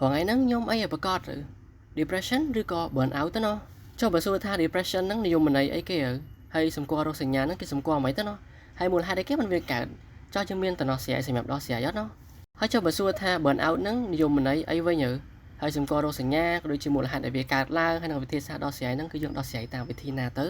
រាល់ថ្ងៃហ្នឹងខ្ញុំអីឲ្យប្រកបឬ depression ឬក៏ burn out ទៅណោះចុះបើសួរថា depression ហ្នឹងនិយមន័យអីគេទៅហើយសម្គាល់រោគសញ្ញាហ្នឹងគេសម្គាល់មិនទៅណោះហើយមូលហេតុអីគេมันវាកើតចុះយើងមានដំណោះស្រាយសម្រាប់ដោះស្រាយអត់ណោះហើយចុះបើសួរថា burn out ហ្នឹងនិយមន័យអីវិញទៅហើយសម្គាល់រោគសញ្ញាក៏ដូចជាមូលហេតុដែលវាកើតឡើងហើយនឹងវិធីសាស្ត្រដោះស្រាយហ្នឹងគឺយើងដោះស្រាយតាមវិធីណាទៅ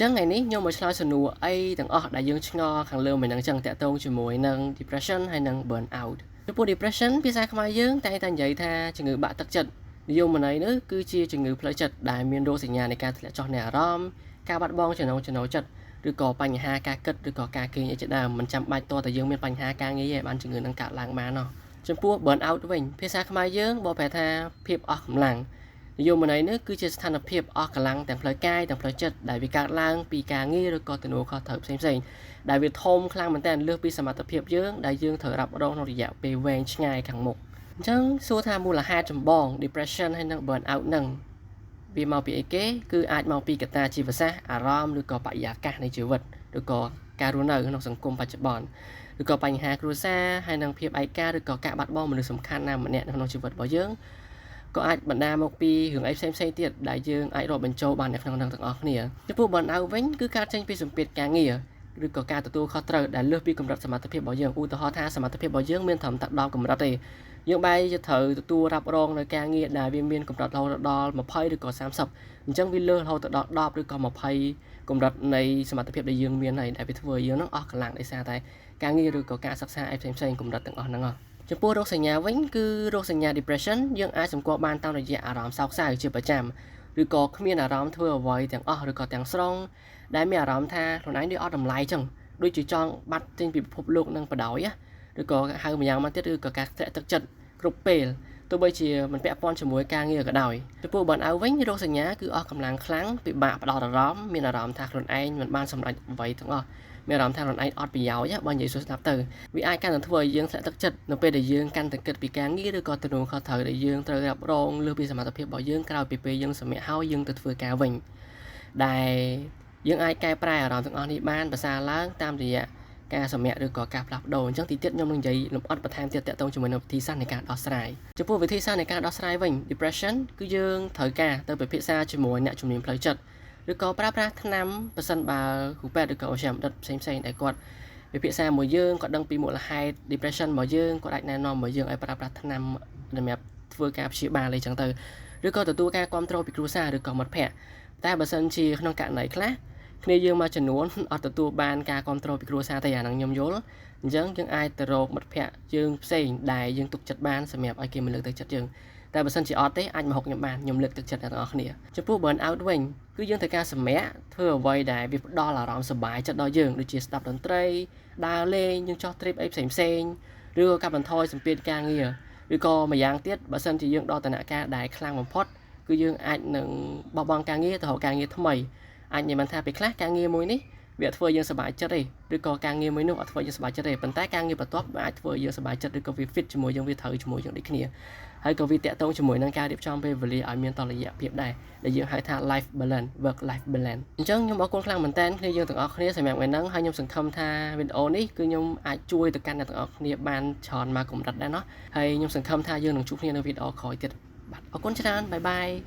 ចឹងថ្ងៃនេះខ្ញុំមកឆ្លើយសំណួរអីទាំងអស់ដែលយើងឆ្ងល់ខាងលើមួយហ្នឹងចឹងតាក់ទងជាមួយនឹង depression ហើយនឹង burn out។ ចំពោះ depression ភាសាខ្មែរយើងតែងតែនិយាយថាជំងឺបាក់ទឹកចិត្តនិយមន័យនោះគឺជាជំងឺផ្លូវចិត្តដែលមានរោគសញ្ញានៃការធ្លាក់ចុះនៃអារម្មណ៍ការបាត់បង់ចំណង់ចំណូលចិត្តឬក៏បញ្ហាការគិតឬក៏ការគេងអីជាដើមមិនចាំបាច់តតែយើងមានបញ្ហាការងារទេបានជំងឺនឹងកើតឡើងបានណោះចំពោះ burn out វិញភាសាខ្មែរយើងបកប្រែថាភាពអស់កម្លាំងនិយមន័យនេះគឺជាស្ថានភាពអស់កម្លាំងទាំងផ្លូវកាយទាំងផ្លូវចិត្តដែលវាកើតឡើងពីការងារឬក៏ទំនួលខុសត្រូវផ្សេងៗដែលវាធំខ្លាំងមែនទែនលើសពីសមត្ថភាពយើងដែលយើងត្រូវរ៉ាប់រងក្នុងរយៈពេលវែងឆ្ងាយខាងមុខអញ្ចឹងសួរថាមូលហេតុចម្បង depression ហើយនិង burn out ហ្នឹងវាមកពីអីគេគឺអាចមកពីកត្តាជីវសាស្ត្រអារម្មណ៍ឬក៏បរិយាកាសនៃជីវិតឬក៏ការរស់នៅក្នុងសង្គមបច្ចុប្បន្នឬក៏បញ្ហាគ្រួសារហើយនិងភាពឯកាឬក៏ការបាត់បង់មនុស្សសំខាន់ណាម្នាក់នៅក្នុងជីវិតរបស់យើងក៏អាចបណ្ដាលមកពីរឿងអីផ្សេងផ្សេងទៀតដែលយើងអាចរាប់បញ្ចូលបាននៅក្នុងនឹងទាំងអស់គ្នាចំពោះ burn out វិញគឺការចេញពីសម្ពាធការងារឬក៏ការទទួលខុសត្រូវដែលលើសពីកម្រិតសមត្ថភាពរបស់យើងឧទាហរណ៍ថាសមត្ថភាពរបស់យើងមានត្រឹមតែ10កម្រិតទេយើងបែរជាត្រូវទទួលរ៉ាប់រងនៅការងារដែលវាមានកម្រិតរហូតដល់20ឬក៏30អញ្ចឹងវាលើសរហូតដល់10ឬក៏20កម្រិតនៃសមត្ថភាពដែលយើងមានហើយដែលវាធ្វើឲ្យយើងនឹងអស់កម្លាំងដោយសារតែការងារឬក៏ការសិក្សាអីផ្សេងផ្សេងកម្រិតទាំងអស់ហ្នឹងចំពោះរោគសញ្ញាវិញគឺរោគសញ្ញា depression យើងអាចសម្គាល់បានតាមរយៈអារម្មណ៍សោកសៅជាប្រចាំឬក៏គ្មានអារម្មណ៍ធ្វើអ្វីទាំងអស់ឬក៏ទាំងស្រុងដែលមានអារម្មណ៍ថាខ្លួនឯងដូចអត់តម្លៃចឹងដូចជាចង់បាត់ចេញពីពិភពលោកនឹងបដ ாய் ឬក៏ហៅម្យ៉ាងមកទៀតឬក៏ការធ្លាក់ទឹកចិត្តគ្រប់ពេលទោះបីជាមិនពាក់ព័ន្ធជាមួយការងារក៏ដោយចំពោះ burn out វិញរោគសញ្ញាគឺអស់កម្លាំងខ្លាំងពិបាកផ្ដោតអារម្មណ៍មានអារម្មណ៍ថាខ្លួនឯងមិនបានសម្រេចអ្វីទាំងអស់មានអារម្មណ៍ថាខ្លួនឯងអត់ប្រយោជន៍បើនិយាយសួរស្ដាប់ទៅវាអាចកាន់តែធ្វើឲ្យយើងធ្លាក់ទឹកចិត្តនៅពេលដែលយើងកាន់តែគិតពីការងារឬក៏ទំនួលខុសត្រូវដែលយើងត្រូវរ៉ាប់រងលើសពីសមត្ថភាពរបស់យើងក្រោយពីពេលយើងសម្រាកហើយយើងទៅធ្វើការវិញដែលយើងអាចកែប្រែអារម្មណ៍ទាំងអស់នេះបានប្រសើរឡើងតាមរយៈការសម្រាកឬក៏ការផ្លាស់ប្ដូរអញ្ចឹងទីទៀតខ្ញុំនឹងនិយាយលម្អិតបន្ថែមទៀតទាក់ទងជាមួយនឹងវិធីសាស្ត្រនៃការដោះស្រាយចំពោះវិធីសាស្ត្រនៃការដោះស្រាយវិញ depression គឺយើងត្រូវការទៅពិភាក្សាជាមួយអ្នកជំនាញផ្លូវចិត្តឬក៏ប្រើប្រាស់ថ្នាំប្រសិនបើគ្រូពេទ្យឬក៏វេជ្ជបណ្ឌិតផ្សេងៗដែលគាត់ពិភាក្សាមួយយើងគាត់ដឹងពីមូលហេតុ depression របស់យើងគាត់អាចណែនាំមកយើងឲ្យប្រើប្រាស់ថ្នាំសម្រាប់ធ្វើការព្យាបាលអីចឹងទៅឬក៏ទទួលការគ្រប់គ្រងពីគ្រួសារឬក៏មិត្តភ័ក្តិតែបើសិនជាក្នុងករណីខ្លះគ្នាយើងមួយចំនួនអត់ទទួលបានការគ្រប់គ្រងពីគ្រួសារទេអាហ្នឹងខ្ញុំយល់អញ្ចឹងយើងអាចទៅរកមិត្តភ័ក្តិយើងផ្សេងដែលយើងទុកចិត្តបានសម្រាប់ឲ្យគេមកលើកទឹកចិត្តយើងតែបើសិនជាអត់ទេអាចមកហុកខ្ញុំបានខ្ញុំលើកទឹកចិត្តអ្នកទាំងអស់គ្នាចំពោះ burn out វិញគឺយើងត្រូវការសម្រាកធ្វើអ្វីដែលវាផ្ដល់អារម្មណ៍សប្បាយចិត្តដល់យើងដូចជាស្ដាប់តន្ត្រីដើរលេងយើងចុះ trip អីផ្សេងផ្សេងឬក៏កាត់បន្ថយសម្ពាធការងារឬក៏ម្យ៉ាងទៀតបើសិនជាយើងដល់ដំណាក់កាលដែលខ្លាំងបំផុតគឺយើងអាចនឹងបោះបង់ការងារទៅរកការងារថ្មីអាចនិយាយបានថាពេលខ្លះការងារមួយនេះវាធ្វើយើងសប្បាយចិត្តទេឬក៏ការងារមួយនោះអត់ធ្វើយើងសប្បាយចិត្តទេប៉ុន្តែការងារបន្ទាប់វាអាចធ្វើយើងសប្បាយចិត្តឬក៏វា fit ជាមួយយើងវាត្រូវជាមួយយើងដូចគ្នាហើយក៏វាតាក់ទងជាមួយនឹងការរៀបចំពេលវេលាឲ្យមានតុល្យភាពដែរដែលយើងហៅថា life balance, work life balance។ អញ្ចឹងខ្ញុំអរគុណខ្លាំងមែនទែនគ្នាយើងទាំងអស់គ្នាសម្រាប់ថ្ងៃហ្នឹងហើយខ្ញុំសង្ឃឹមថាវីដេអូនេះគឺខ្ញុំអាចជួយទៅកាន់អ្នកទាំងអស់គ្នាបានច្រើនមកកម្រិតដែរណោះហើយខ្ញុំសង្ឃឹមថាយើងនឹងជួបគ្នានៅវីដេអូក្រោយទៀតបាទអរគុណច្រើន bye bye។